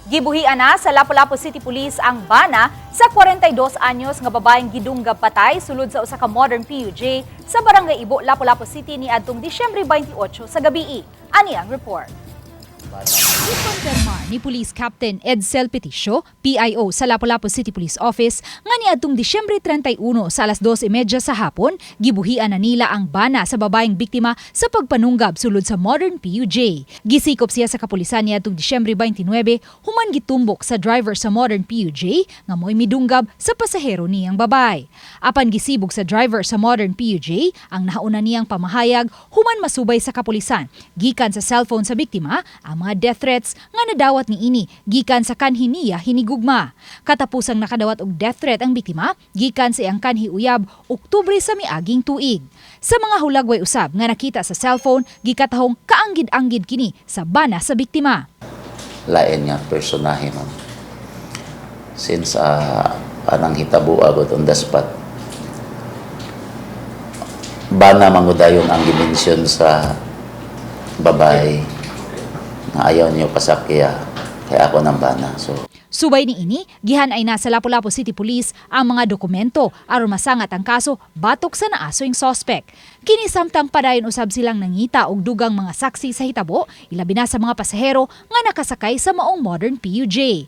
Gibuhian na sa Lapu-Lapu City Police ang bana sa 42 anyos nga babaeng gidunggab patay sulod sa usa ka modern PUJ sa Barangay Ibo, Lapu-Lapu City niadtong Disyembre 28 sa gabii. Ani ang report. Gikonfirmar ni Police Captain Edsel Peticio, PIO sa Lapu-Lapu City Police Office, nga niadtong Disyembre 31 sa alas 2:30 sa hapon, gibuhian na nila ang bana sa babaeng biktima sa pagpanunggab sulod sa modern PUJ. Gisikop siya sa kapulisan niadtong Disyembre 29 human gitumbok sa driver sa modern PUJ nga mo'y midunggab sa pasahero niyang babay. Apan gisibog sa driver sa modern PUJ ang nahauna niyang pamahayag human masubay sa kapulisan gikan sa cellphone sa biktima ang mga death threats nga nadawat niini gikan sa kanhi niya hinigugma. Katapusang nakadawat og death threat ang biktima gikan sa iyang kanhi uyab Oktubre sa miaging tuig. Sa mga hulagway usab nga nakita sa cellphone, gikatahong kaanggid-anggid kini sa bana sa biktima. Lain nga personahe, ma'am. Since anang hitabo agad on the spot, bana mangudayon ang gi-mention sa babae na ayaw niyo pasakya kay ako ng bana. So, Subay niini, gihan-ay na sa Lapu-Lapu City Police ang mga dokumento aron masangat ang kaso batok sa naasoyng sospek. Kini samtang padayon usab silang nangita og dugang mga saksi sa hitabo, ilabi na sa mga pasahero nga nakasakay sa maong modern PUJ.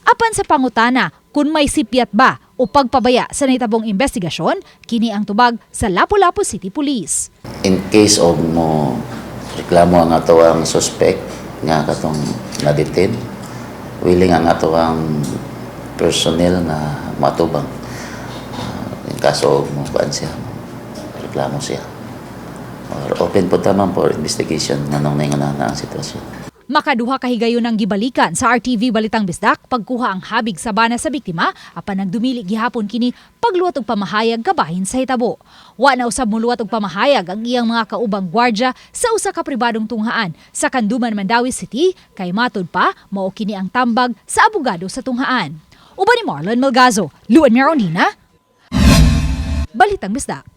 Apan sa pangutana kung may sipyat ba o pagpabaya sa nahitabong investigasyon, kini ang tubag sa Lapu-Lapu City Police. In case of mo reklamo ang atoang suspect nga katong na-detain, willing ang atoang personnel nga matubang. In kaso mo kuan siya, reklamo siya. Or open po ta, ma'am, for investigation nganong na ang sitwasyon. Makaduha ka higayon ang gibalikan sa RTV Balitang Bisdak pagkuha ang habig sa bana sa biktima, apan nagdumili gihapon kini pagluwat og pamahayag kabahin sa hitabo. Wa na usab muluwat og pamahayag ang iyang mga kaubang gwardya sa usa ka pribadong tunghaan sa Kanduman, Mandaue City kay matud pa mao kini ang tambag sa abogado sa tunghaan. Uban ni Marlon Melgazo, Luan Merondina, Balitang Bisdak.